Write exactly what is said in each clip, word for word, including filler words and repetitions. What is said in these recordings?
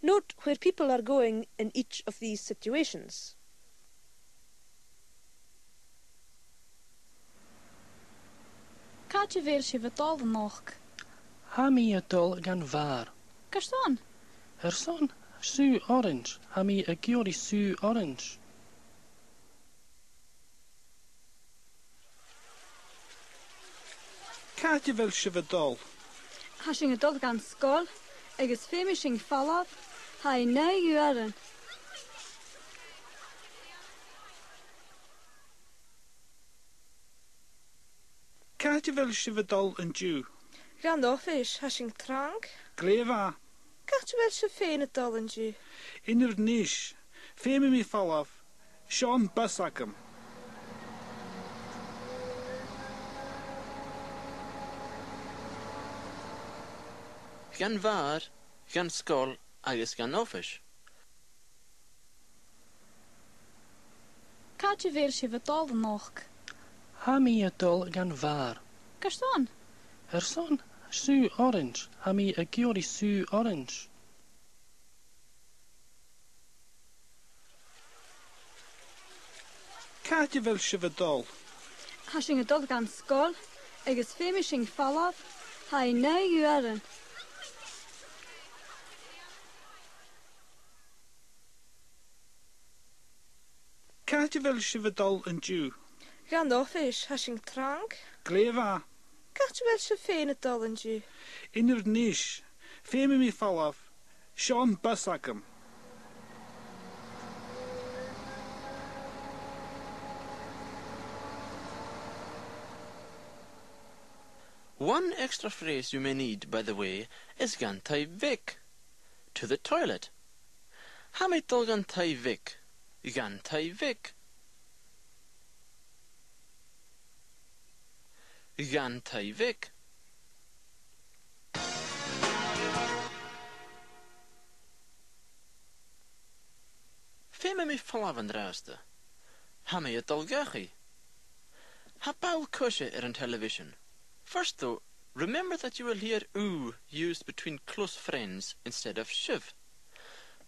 Note where people are going in each of these situations. Càit a bheil sibh a' dol a-nochd? Tha mi a' dol dhan bhàr. Carson? Airson sùgh orains. Tha mi ag iarraidh sùgh orains. Càit a bheil sibh a' dol? Tha sinn a' dol dhan sgoil, agus feumaidh sinn falbh, tha e naoi uairean. Càit a bheil sibh a' dol an-diugh? Dhan oifis, tha sinn trang. Glè mhath. Càit a bheil sibh fhèin a' dol an-diugh? Inbhir Nis. Feumaidh mi falbh. Seo am bus agam. Dhan bhàr, dhan sgoil agus dhan oifis. Càit a bheil sibh a' dol a-nochd? Tha mi a' dol dhan bhàr. Carson? Airson sùgh orains. Tha mi ag iarraidh sùgh orains. Càit a bheil sibh a' dol? Tha sinn a' dol dhan sgoil, agus feumaidh sinn falbh, tha e naoi uairean. Càit a bheil sibh a' dol an-diugh? Dhan oifis, tha sinn trang. Glè mhath. Càit a bheil sibh fhèin a' dol an-diugh? Inbhir Nis. Feumaidh mi falbh. Seo am bus agam. One extra phrase you may need, by the way, is dhan taigh-bheag. To the toilet. Tha mi a' dol dhan taigh-bheag. Dhan taigh-bheag. Dhan taigh-bheag. Feumaidh mi falbh an-dràsta. Tha mi a' dol dhachaigh. Tha ball-coise air an television. First, though, remember that you will hear thu used between close friends instead of sibh.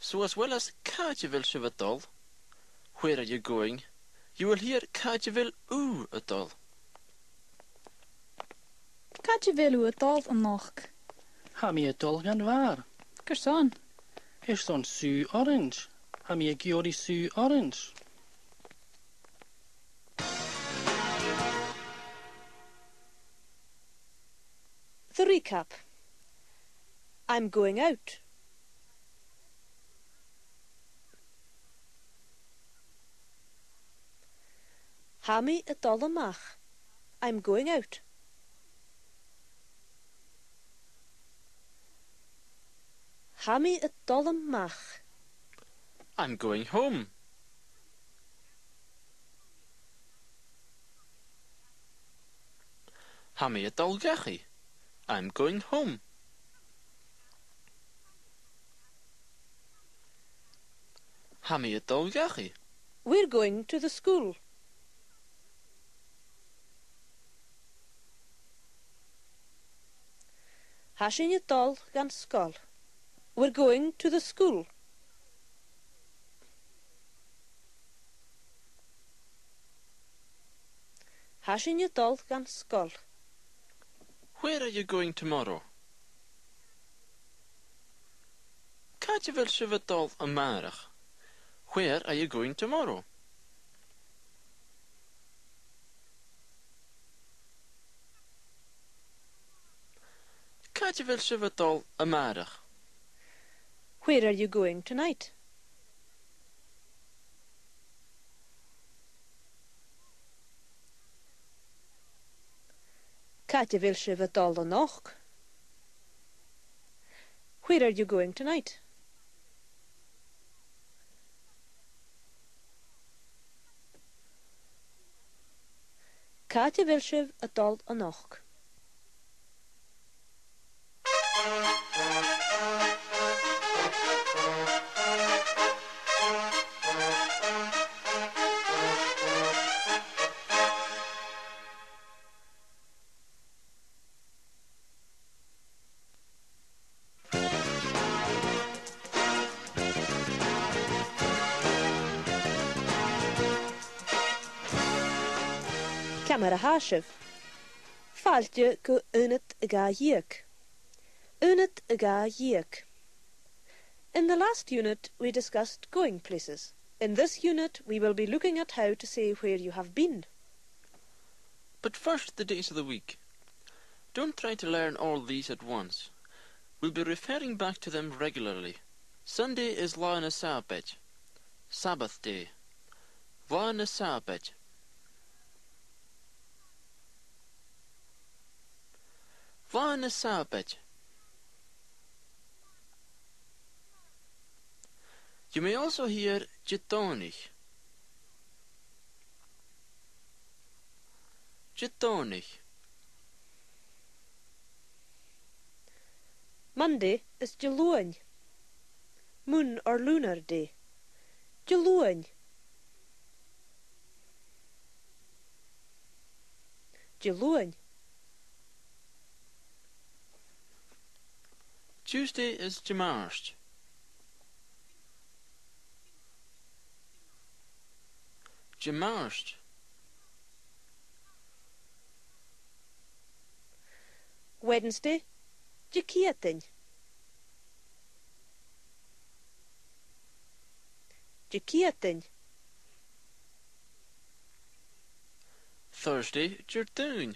So as well as càit a bheil sibh a' dol, where are you going, you will hear càit a bheil thu a' dol. Càit a bheil thu a' dol a-nochd? Tha mi a' dol dhan bhàr. Carson? Airson sùgh orains. Tha mi ag iarraidh sùgh orains. The recap. I'm going out. Tha mi a' dol a-mach. I'm going out. Tha mi a' dol a-mach. I'm going home. Tha mi a' dol dhachaigh. I'm going home. Tha mi a' dol dhachaigh. We're going to the school. Tha sinn a' dol dhan sgoil. We're going to the school. Tha sinn a' dol dhan sgoil. Where are you going tomorrow? Càit a bheil sibh a' dol a-màireach? Where are you going tomorrow? Càit a bheil sibh a' dol a-màireach? Where are you going tonight? Càit a bheil sibh a' dol a-nochd? Where are you going tonight? Càit a bheil sibh a' dol a-nochd? Ciamar a tha sibh? Fàilte gu aonad a dhà dheug. Aonad a dhà dheug. In the last unit, we discussed going places. In this unit, we will be looking at how to say where you have been. But first, the days of the week. Don't try to learn all these at once. We'll be referring back to them regularly. Sunday is Latha na Sàbaid. Sabbath day. Latha na Sàbaid. Latha na Sàbaid. You may also hear Didòmhnaich. Didòmhnaich. Monday is Diluain. Mun or Lunar Day. Diluain. Diluain. Tuesday is Dimàirt. Dimàirt. Wednesday, Diciadain. Diciadain. Thursday, Diardaoin.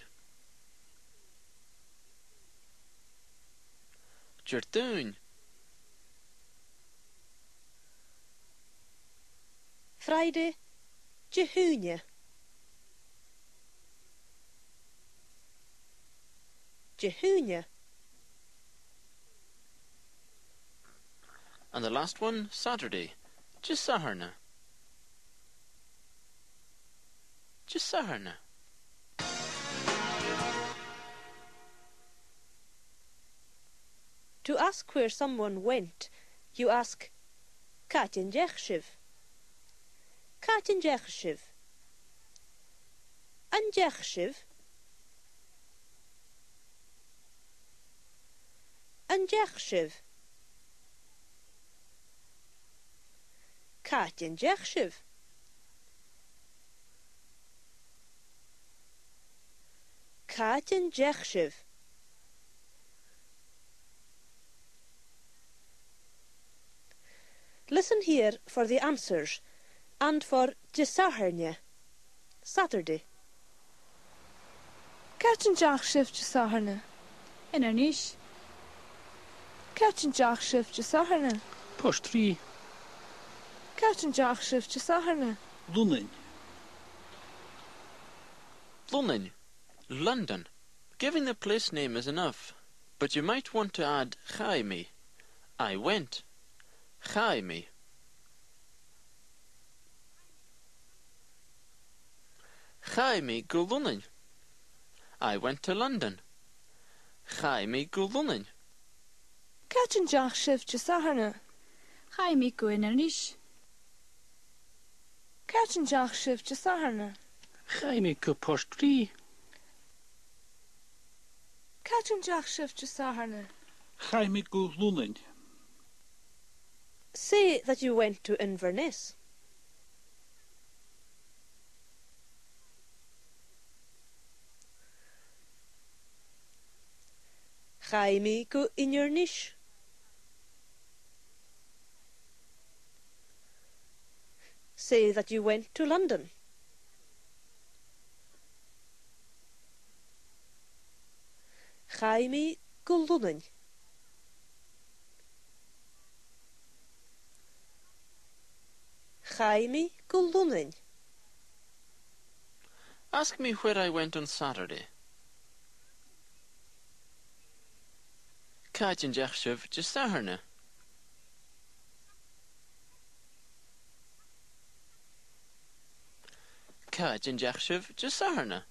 Diardaoin. Friday, Dihaoine. Dihaoine. And the last one, Saturday. Disathairne. Disathairne. To ask where someone went, you ask, "Càit an deach sibh?" Càit an deach sibh? An deach sibh? An deach sibh? Càit an deach sibh? Càit an deach sibh? Listen here for the answers and for Disathairne, Saturday. Càit an deach sibh Disathairne? Inbhir Nis. Càit an deach sibh Disathairne? Port Rìgh. Càit an deach sibh Disathairne? Lunnainn. Lunnainn. London. Giving the place name is enough, but you might want to add chaidh mi. I went. Chaidh mi. Chaidh mi gu Lunnainn. I went to London. Chaidh mi gu Lunnainn. Càit an deach sibh Disathairne? Chaidh mi gu Inbhir Nis. Càit an deach sibh Disathairne? Chaidh mi gu Port Rìgh. Càit an deach sibh Disathairne? Chaidh mi gu Lunnainn. Say that you went to Inverness. Chaidh mi gu Inbhir Nis. Say that you went to London. Chaidh mi gu Lunnainn. Chaidh mi gu Lunnainn. Ask me where I went on Saturday. Càit an deach sibh Disathairne? Càit an deach sibh Disathairne?